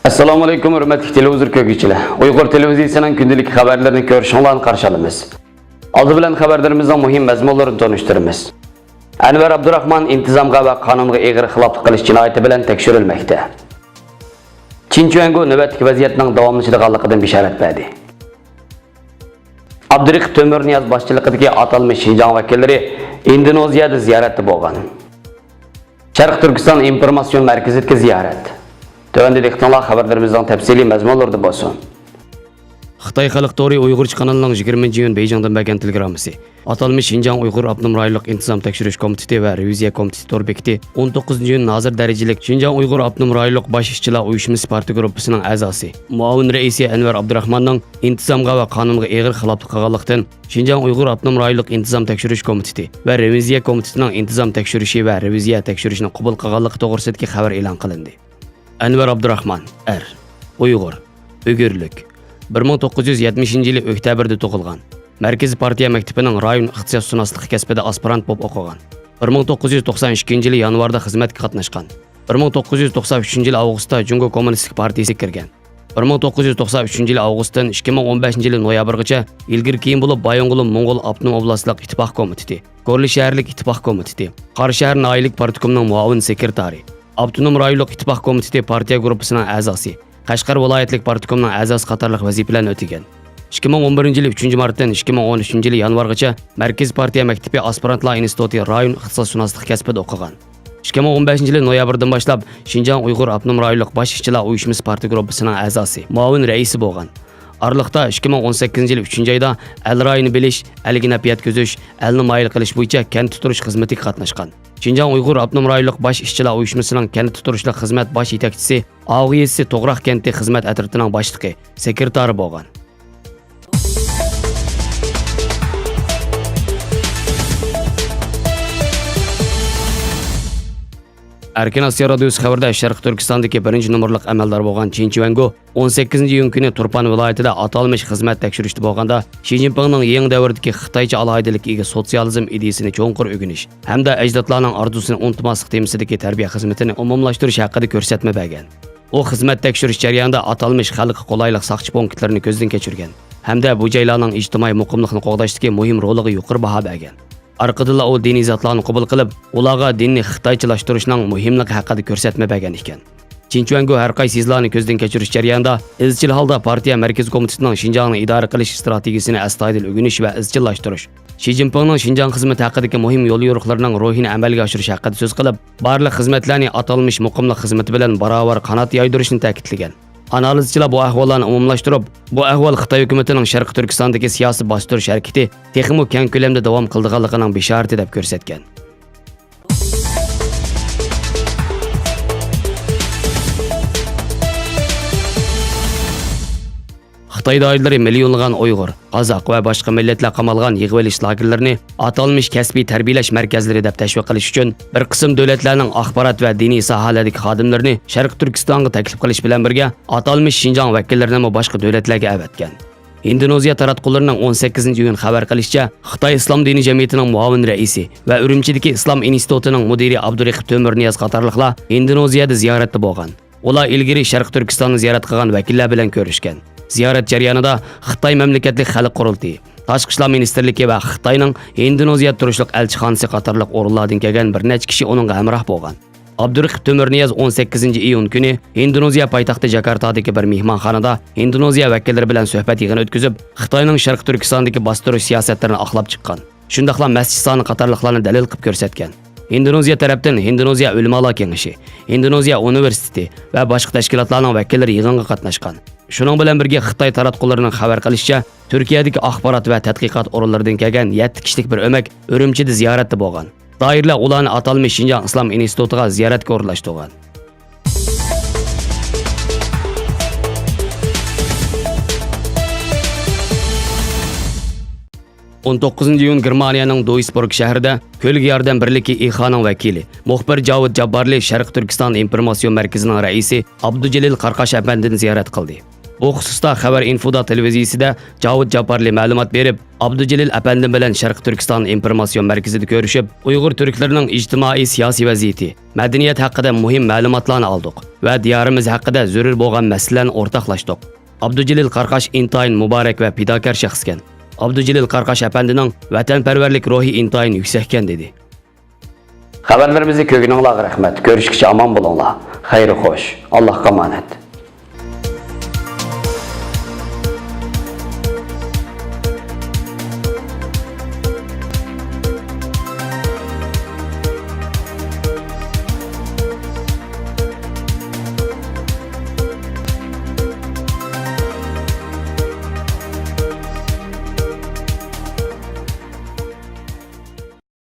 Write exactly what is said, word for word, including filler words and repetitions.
ئەسسالامۇئەلەيكۇم، ھۆرمەتلىك تېلېۋىزور كۆرگۈچىلەر. ئۇيغۇر تېلېۋىزىيىسىنىڭ كۈندىلىك خەۋەرلىرىنى كۆرۈشۈڭلارنى قارشى ئالىمىز. ئالدى بىلەن خەۋەرلىرىمىزنىڭ مۇھىم مەزمۇنلىرىنى تونۇشتۇرىمىز. ئەنۋەر ئابدۇراخمان ئىنتىزامغا ۋە قانۇنغا ئېغىر خىلاپلىق قىلىش جىنايىتى بىلەن تەكشۈرۈلمەكتە. چىن چۈەنگو نۆۋەتتىكى ۋەزىيەتنىڭ داۋاملىشىدىغانلىقىدىن بېشارەت بەردى. ئابدۇرېقىپ تۆمۈرنىياز باشچىلىقىدىكى ئاتالمىش شىنجاڭ ۋەكىللىرى ئىندونېزىيەدە زىيارەتتە بولغان. شەرقىي تۈركىستان ئىنفورماتسىيون مەركىزىدىكى زىيارەت. تۆۋەندە دىققىتىڭلار خەۋەرلىرىمىزنىڭ تەپسىلىي مەزمۇنلىرىدا بولسۇن. خىتاي خەلق تورى ئۇيغۇرچە قانىلىنىڭ يىگىرمىنچى ئىيۇن بېيجىڭدىن بەرگەن تېلېگراممىسى. ئاتالمىش شىنجاڭ ئۇيغۇر ئاپتونوم رايونلۇق ئىنتىزام تەكشۈرۈش كومىتېتى ۋە رېۋىزىيە كومىتېتى تور بېكىتى ئون توققۇزىنچى ئىيۇن نازىر دەرىجىلىك شىنجاڭ ئۇيغۇر ئاپتونوم رايونلۇق باش ئىشچىلار ئۇيۇشمىسى پارتىيە گۇرۇپپىسىنىڭ ئەزاسى، مۇئاۋىن رەئىسى ئەنۋەر ئابدۇراخماننىڭ ئىنتىزامغا ۋە قانۇنغا ئېغىر خىلاپلىق قىلغانلىقتىن، شىنجاڭ ئۇيغۇر ئاپتونوم رايونلۇق ئىنتىزام تەكشۈرۈش كومىتېتى ۋە رېۋىزىيە كومىتېتىنىڭ ئىنتىزام تەكشۈرۈشى ۋە رېۋىزىيە تەكشۈرۈشىنى قوبۇل قىلغانلىقى توغرىسىدىكى خەۋەر ئېلان قىلىندى. ئەنۋەر ئابدۇراخمان، ئەر، ئۇيغۇر، ئۆگۈرلۈك. بىر مىڭ توققۇز يۈز يەتمىشىنچى يىلى ئۆكتەبىردە تۇغۇلغان. مەركىزىي پارتىيە مەكتىپىنىڭ رايون ئىختىساسشۇناسلىقى كەسپىدە ئاسپىرانت بولۇپ ئوقۇغان. بىر مىڭ توققۇز يۈز توقسان ئىككىنچى يىلى يانۋاردا خىزمەتكە قاتناشقان. بىر مىڭ توققۇز يۈز توقسان ئۈچىنچى يىلى ئاۋغۇستتا جۇڭگو كوممۇنىستىك پارتىيىسىگە كىرگەن. بىر مىڭ توققۇز يۈز توقسان ئۈچىنچى يىلى ئاۋغۇستتىن ئىككى مىڭ ئون بەشىنچى يىلى نويابىرغىچە ئىلگىرى كېيىن بولۇپ بايىنغولىن موڭغۇل ئاپتونوم ئوبلاستلىق ئىتتىپاق كومىتېتى، كورلا شەھەرلىك ئىتتىپاق كومىتېتى، قاراشەھەر ناھىيەلىك پارتكومنىڭ مۇئاۋىن سېكرېتارى، ئاپتونوم رايونلۇق ئىتتىپاق كومىتېتى پارتىيە گۇرۇپپىسىنىڭ ئەزاسى، قەشقەر ۋىلايەتلىك پارتكومنىڭ ئەزاسى قاتارلىق ۋەزىپىلەرنى ئۆتىگەن. ئىككى مىڭ ئون بىرىنچى يىلى ئۈچىنچى مارتتىن ئىككى مىڭ ئون ئۈچىنچى يىلى يانۋارغىچە مەركىزىي پارتىيە مەكتىپى ئاسپىرانتلار ئىنستىتۇتى رايون ئىختىساسشۇناسلىق كەسپىدە ئوقۇغان. ئىككى مىڭ ئون بەشىنچى يىلى نويابىردىن باشلاپ شىنجاڭ ئۇيغۇر ئاپتونوم رايونلۇق باش ئىشچىلار ئۇيۇشمىسى پارتىيە گۇرۇپپىسىنىڭ ئەزاسى، مۇئاۋىن رەئىسى بولغان. ئارىلىقتا ئىككى مىڭ ئون سەككىزىنچى يىلى ئۈچىنچى ئايدا ئەل رايىنى بىلىش، ئەلگە نەپ يەتكۈزۈش، ئەلنى مايىل قىلىش بويىچە كەنتتە تۇرۇش خىزمىتىگە قاتناشقان. شىنجاڭ ئۇيغۇر ئاپتونوم رايونلۇق باش ئىشچىلار ئۇيۇشمىسىنىڭ كەنتتە تۇرۇشلۇق خىزمەت باش يېتەكچىسى، ئاۋغ يېزىسى توغراق كەنتى خىزمەت ئەترىتىنىڭ باشلىقى، سېكرېتارى بولغان. ئەركىن ئاسىيا رادىيوسى خەۋىرىدە شەرقىي تۈركىستاندىكى بىرىنچى نومۇرلۇق ئەمەلدار بولغان چىن چۈەنگو ئون سەككىزىنچى ئىيۇن كۈنى تۇرپان ۋىلايىتىدا ئاتالمىش خىزمەت تەكشۈرۈشتە بولغاندا، شى جىنپىڭنىڭ يېڭى دەۋردىكى خىتايچە ئالاھىدىلىككە ئىگە سوتسىيالىزم ئىدىيىسىنى چوڭقۇر ئۆگىنىش ھەمدە ئەجدادلارنىڭ ئارزۇسىنى ئۇنتۇماسلىق تېمىسىدىكى تەربىيە خىزمىتىنى ئومۇملاشتۇرۇش ھەققىدە كۆرسەتمە بەرگەن. ئۇ خىزمەت تەكشۈرۈش جەريانىدا ئاتالمىش خەلققە قولايلىق ساقچى پونكىتلىرىنى كۆزدىن كەچۈرگەن ھەمدە بۇ جايلارنىڭ ئىجتىمائىي مۇقىملىقنى قوغداشتىكى مۇھىم رولىغا يۇقىرى باھا بەرگەن. ئارقىدىنلا ئۇ دىنىي زاتلارنى قوبۇل قىلىپ، ئۇلارغا دىننى خىتايچىلاشتۇرۇشنىڭ مۇھىملىقى ھەققىدە كۆرسەتمە بەرگەن ئىكەن. چىن چۈەنگو ھەر قايسى يېزىلارنى كۆزدىن كەچۈرۈش جەريانىدا ئىزچىل ھالدا پارتىيە مەركىزىي كومىتېتىنىڭ شىنجاڭنى ئىدارە قىلىش ئىستراتېگىيىسىنى ئەستايىدىل ئۆگىنىش ۋە ئىزچىللاشتۇرۇش، شى جىنپىڭنىڭ شىنجاڭ خىزمىتى ھەققىدىكى مۇھىم يوليورۇقلىرىنىڭ روھىنى ئەمەلگە ئاشۇرۇش ھەققىدە سۆز قىلىپ، بارلىق خىزمەتلەرنى ئاتالمىش مۇقىملىق خىزمىتى بىلەن باراۋەر قانات يايدۇرۇشنى تەكىتلىگەن. ئانالىزچىلار بۇ ئەھۋاللارنى ئومۇملاشتۇرۇپ، بۇ ئەھۋال خىتاي ھۆكۈمىتىنىڭ شەرقىي تۈركىستاندىكى سىياسىي باستۇرۇش ھەرىكىتى تېخىمۇ كەڭ كۆلەمدە داۋام قىلىدىغانلىقىنىڭ بېشارىتى دەپ كۆرسەتكەن. خىتاي دائىرىلىرى مىليونلىغان ئۇيغۇر، قازاق ۋە باشقا مىللەتلەر قامالغان يىغىۋېلىش لاگېرلىرىنى ئاتالمىش كەسپىي تەربىيەلەش مەركەزلىرى دەپ تەشۋىق قىلىش ئۈچۈن، بىر قىسىم دۆلەتلەرنىڭ ئاخبارات ۋە دىنىي ساھەلەردىكى خادىملىرىنى شەرقىي تۈركىستانغا تەكلىپ قىلىش بىلەن بىرگە، ئاتالمىش شىنجاڭ ۋەكىللىرىنىمۇ باشقا دۆلەتلەرگە ئەۋەتكەن. ئىندونېزىيە تاراتقۇلىرىنىڭ ئون سەككىزىنچى ئىيۇن خەۋەر قىلىشىچە، خىتاي ئىسلام دىنى جەمئىيىتىنىڭ مۇئاۋىن رەئىسى ۋە ئۈرۈمچىدىكى ئىسلام ئىنستىتۇتىنىڭ مۇدىرى ئابدۇرېقىپ تۆمۈرنىياز قاتارلىقلار ئىندونېزىيەدە زىيارەتتە بولغان. ئۇلار ئىلگىرى شەرقىي تۈركىستاننى زىيارەت قىلغان ۋەكىللەر بىلەن كۆرۈشكەن. زىيارەت جەريانىدا خىتاي مەملىكەتلىك خەلق قۇرۇلتىيى، تاشقى ئىشلار مىنىستىرلىكى ۋە خىتاينىڭ ئىندونېزىيەدە تۇرۇشلۇق ئەلچىخانىسى قاتارلىق ئورۇنلاردىن كەلگەن بىر نەچچە كىشى ئۇنىڭغا ھەمراھ بولغان. ئابدۇرېقىپ تۆمۈرنىياز ئون سەككىزىنچى ئىيۇن كۈنى ئىندونېزىيە پايتەختى جاكارتادىكى بىر مېھمانخانىدا ئىندونېزىيە ۋەكىللىرى بىلەن سۆھبەت يىغىنى ئۆتكۈزۈپ، خىتاينىڭ شەرقىي تۈركىستاندىكى باستۇرۇش سىياسەتلىرىنى ئاقلاپ چىققان. شۇنداقلا مەسچىت سانى قاتارلىقلارنى دەلىل قىلىپ كۆرسەتكەن. ئىندونېزىيە تەرەپتىن ئىندونېزىيە ئۆلىمالار كېڭىشى، ئىندونېزىيە ئۇنىۋېرسىتېتى ۋە باشقا تەشكىلاتلارنىڭ ۋەكىللىرى يىغىنغا قاتناشقان. شۇنىڭ بىلەن بىرگە، خىتاي تاراتقۇلىرىنىڭ خەۋەر قىلىشىچە، تۈركىيەدىكى ئاخبارات ۋە تەتقىقات ئورۇنلىرىدىن كەلگەن يەتتە كىشىلىك بىر ئۆمەك ئۈرۈمچىدە زىيارەتتە بولغان. دائىرىلەر ئۇلارنى ئاتالمىش شىنجاڭ ئىسلام ئىنستىتۇتىغا زىيارەتكە ئورۇنلاشتۇرغان. ئون توققۇزىنچى ئىيۇن گېرمانىيەنىڭ دويسبۇرگ شەھىرىدە كۆلگە ياردەم بىرلىكى ئىخانىڭ ۋەكىلى، مۇخبىر جاۋىد جاببارلى شەرقىي تۈركىستان ئىنفورماتسىيون مەركىزىنىڭ رەئىسى ئابدۇجېلىل قارقاش ئەپەندىنى زىيارەت قىلدى. بۇ خۇسۇستا خەۋەر ئىنفودا تېلېۋىزىيىسىدە جاۋۇت جاپارلى مەلۇمات بېرىپ، ئابدۇجېلىل ئەپەندىم بىلەن شەرقىي تۈركىستان ئىنفورماتسىيون مەركىزىدە كۆرۈشۈپ، ئۇيغۇر تۈركلىرىنىڭ ئىجتىمائىي سىياسىي ۋەزىيىتى، مەدەنىيەت ھەققىدە مۇھىم مەلۇماتلارنى ئالدۇق ۋە دىيارىمىز ھەققىدە زۆرۈر بولغان مەسىلىلەرنى ئورتاقلاشتۇق. ئابدۇجېلىل قاراقاش ئىنتايىن مۇبارەك ۋە پىداكار شەخسكەن. ئابدۇجېلىل قاراقاش ئەپەندىنىڭ ۋەتەنپەرۋەرلىك روھى ئىنتايىن يۈكسەككەن، دېدى. خەۋەرلىرىمىزنى كۆرگىنىڭلارغا رەھمەت. كۆرۈشكىچە ئامان بولۇڭلار. خەير خوش. ئاللاھقا ئامانەت.